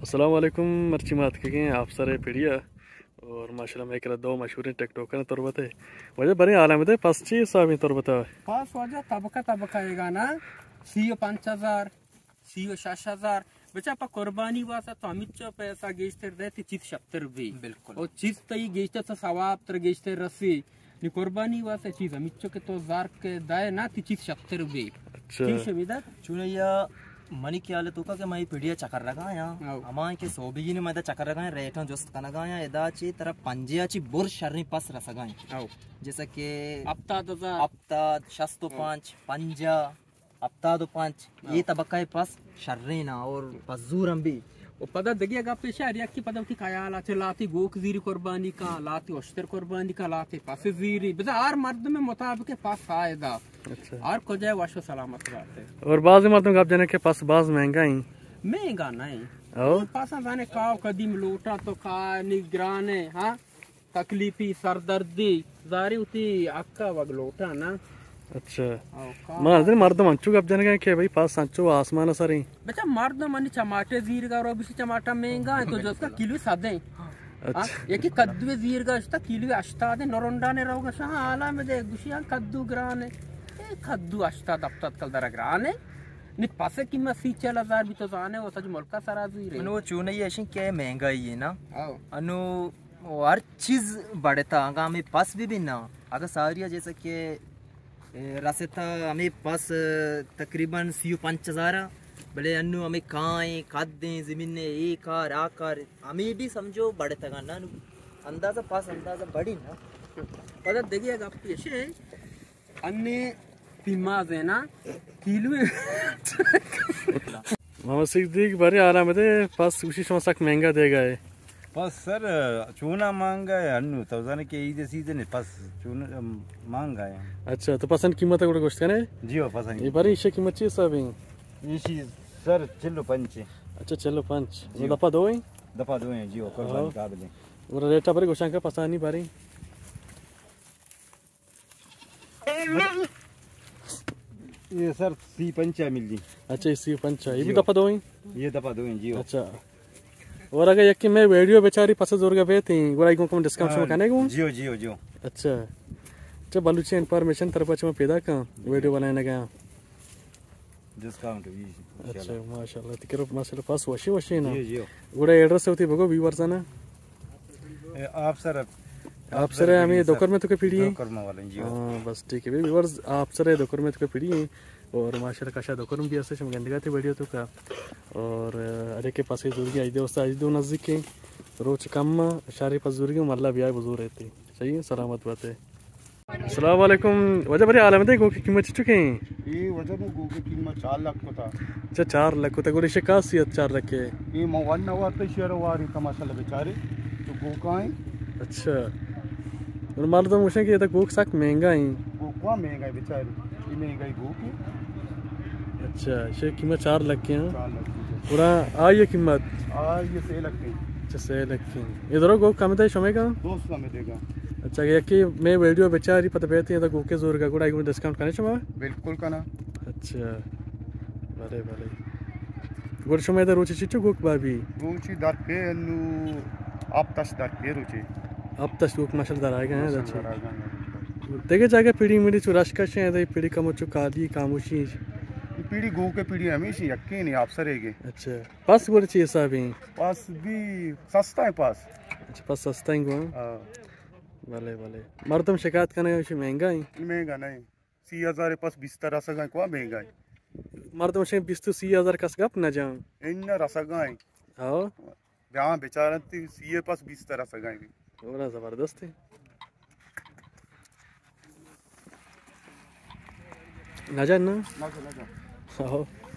السلام علیکم، مرچی ما اتکگیں آپسر ءِ پڑی ءَ اور ماشاءاللہ مئے کرا دو مشہوریں ٹک ٹوکر تربت ءَ۔ واجہ برے حال ءَ بدئے، پس چی حسابیں تربت ءَ؟ پس واجہ طبقہ طبقہ ایگا نا، سی و پنچ ہزار، سی و شش ہزار۔ بچا پہ قربانی واسطہ تو ہمچو پیسہ گیشتر دئے تئی چیز شتر بی۔ بالکل۔ اور چیز تئی گیشتر تو ثواب تر گیشتر رسی۔ نی قربانی واسطہ چیز ہمچو کہ تو زار کہ دئے نا تئی چیز شتر بی۔ اچھا۔ ٹھیک شمیدہ؟ چونیا منی خیال ءِ توکا کہ ما اے پڑی ءَ چکر لگایاں۔ او۔ ہما کہ سوبیگی نے ما ادا چکر لگایاں، ریٹاں جست کنگایاں، ادا چی طرف پنجے ءَ چی بر شریں پس رسگائیں۔ او۔ جیسا کہ ہفتاد ہزار۔ ہفتاد، شست و پنچ، پنجاہ، ہفتاد و پنچ، ہاں۔ اے طبقہ ءِ پس شریں نا اور پزور ہم بی۔ و پدا دگہ گپ ایش، ہر یکے پدا وتی خیال ءَ چہ لاتی گوک زیری قربانی کن، لاتی اشتر قربانی کن، لاتی پس زیری۔ بزاں ہر مردم مطابق پس آئے دا۔ اچھا۔ ہر کجا وش و سلامت باتے۔ اور بعض مردم گپ جنے کہ پس باز مہنگا ہیں۔ مہنگا نہیں۔ او۔ پس زانے کاو قدیم لوٹا تو کا نگرانے، ہاں؟ تکلیفی، سردردی، زاری وتی حقا وگ لوٹا نا۔ اچھا۔ او، کا ما ازدے مردم انچو گپ جنگا کہ بھئی پس انچو آسمان سریں۔ بچا مردم منی چماٹے زیرگا رو، بشی چماٹا مہنگا ہیں، تو جس کا کلو صد ہیں۔ اچھا۔ ہاں، یکی کدو زیرگا اشتا کلو ہشتاد ہیں، نرنڈا نے روگا شاہ حالا میں دے، گشی ہاں کدو گران ہے۔ اے کدو ہشتاد ہفتاد کلدار گران ہے۔ نی پس قیمت سی چل ہزار بھی تو زانے، وہ سج ملکا سرا زیرے۔ من وہ چونئی ایشن کہ مہنگائی ہے نا۔ ہاں۔ انو و ہر چیز بڑھتا، اگاں ہمیں پس بھی بنا، اگاں ساریا جیسا کہ، اے، رستا ہمیں پس، اے، تقریباً سی و پنچ ہزار، بلے انو ہمیں کائیں، قدیں، زمین اے کار، آ کار، ہمیں بھی سمجھو بڑھتا گا نا، نو اندازہ پس اندازہ بڑھی نا۔ پدا دگہ گپ پیش ہے، انی پیماز ہے نا، کیلو۔ محمد صدیق بارے آرام دے، پس گوشی شما سک مہنگا دے گئے۔ پس سر، چونا مہنگا ہے، انو تو زانے کہ عید سیزن ہے، پس چونا مہنگا ہے۔ اچھا، تو پسند قیمت گوڑا گوشت کنے؟ جی ہو، پسند۔ یہ بارے ایشی قیمت چی حساب ہے؟ ایشی سر چل و پنچ ہے۔ اچھا، چل و پنچ۔ جی ہو۔ دپا دو ہیں؟ دپا دو ہیں، جی ہو، قربانی ہاں۔ قابل ہیں۔ اور ریٹا بارے گوشان کا پسانی بارے؟ یہ سر سی پنچا مل جی۔ اچھا، یہ سی پنچا، یہ بھی جی۔ دفعہ دو ہیں؟ یہ دفعہ دو ہیں جی۔ اچھا۔ اور اگر یکی میں ویڈیو بیچاری پس زورگا بیت ہیں، گڑا ایگوں کم ڈسکاؤنٹ شما کنے گوں؟ جیو، جیو، جیو۔ اچھا۔ اچھا، بلوچی انفارمیشن طرف اچھا میں پیدا کاں، ویڈیو بنانے گیا۔ ڈسکاؤنٹ بھی۔ اچھا، ماشاءاللہ۔ تکرو ماشاءاللہ پاس وشی وشی نا۔ جی، جی۔ گڑا ایڈریس ہوتی بگو ویورز نا۔ اے، آپ سر۔ آپ سر ہمیں دوکر میں تو کے پیڑی ہیں؟ دوکر میں والے، جی۔ ہاں، بس ٹھیک ہے۔ ویورز آپ سر دوکر میں تو کے پیڑی ہیں۔ اور ماشاءاللہ کشا دوکر میں بھی ایسے شم گندگا تھے ویڈیو تو کا۔ اور، اے، اڑے کے پاسے زورگی آئی دوست آئی دو نزدیک ہیں۔ روچ کم شاری پس زورگی ملا بیا بزور رہتے۔ صحیح ہے، سلامت بات ہے۔ السلام علیکم۔ واجہ برے عالم دے گوک قیمت چکے ہیں؟ اے واجہ میں گوک قیمت چار لاکھ کو تھا۔ اچھا، چار لاکھ کو تھا۔ گوڑے شکاس سی چار لاکھ کے؟ اے موانا وارتا شیر واری تماشا لگے چارے۔ تو گوکا ہیں۔ اچھا۔ اور مردم گوشن کہ یہ تو گوک سک مہنگا ہیں۔ گوکا مہنگا ہے بیچارے۔ یہ مہنگا ہی گوک ہے۔ اچھا، شے قیمت چار لاکھ کے ہیں۔ چار لاکھ کے۔ پورا آئی قیمت؟ آئی سے لاکھ کے۔ اچھا، سے لاکھ کے۔ یہ درو گوک کم دے شمے کا؟ دوست کم دے گا۔ اچھا، یہ کہ میں ویڈیو بیچاری پتہ بیتی ہے تو گوکے زور کا گڑا ایک ڈسکاؤنٹ کرنے شما؟ بالکل کنا۔ اچھا، بھلے بھلے۔ گڑا شما ادھر روچی چچو گوک بابی؟ روچی در کے انو آپ تش در کے روچی۔ آپ تش گوک ماشاءاللہ در آئے گا ہیں، ماشاءاللہ اچھا۔ در آئے گا ہیں۔ دیگه جاگہ پیڑی میڑی چو رشکش ہیں، ادھر پیڑی کم چو کالی خاموشی۔ پیڑی گوک پیڑی ہمیشی یکی نہیں آپ سرے گے۔ اچھا۔ پس گوڑ چی حساب ہیں؟ پس بھی سستا ہے پس۔ اچھا، پس سستا ہیں گو؟ ہاں۔ بھلے، بھلے۔ مردم شکایت کرنے گا، مہنگا ہیں؟ مہنگا نہیں۔ سی ہزار پس بیست رسگا ہیں، کوا مہنگا ہیں؟ مردم شے بیست و سی ہزار کس گپ نہ جان۔ ان رسگا ہیں۔ ہاں۔ بیاں بیچارن تی سی پس بیست رسگا ہیں۔ بڑا زبردست ہے۔ نہ جان نا؟ نہ جان، نہ جان۔ ہاں۔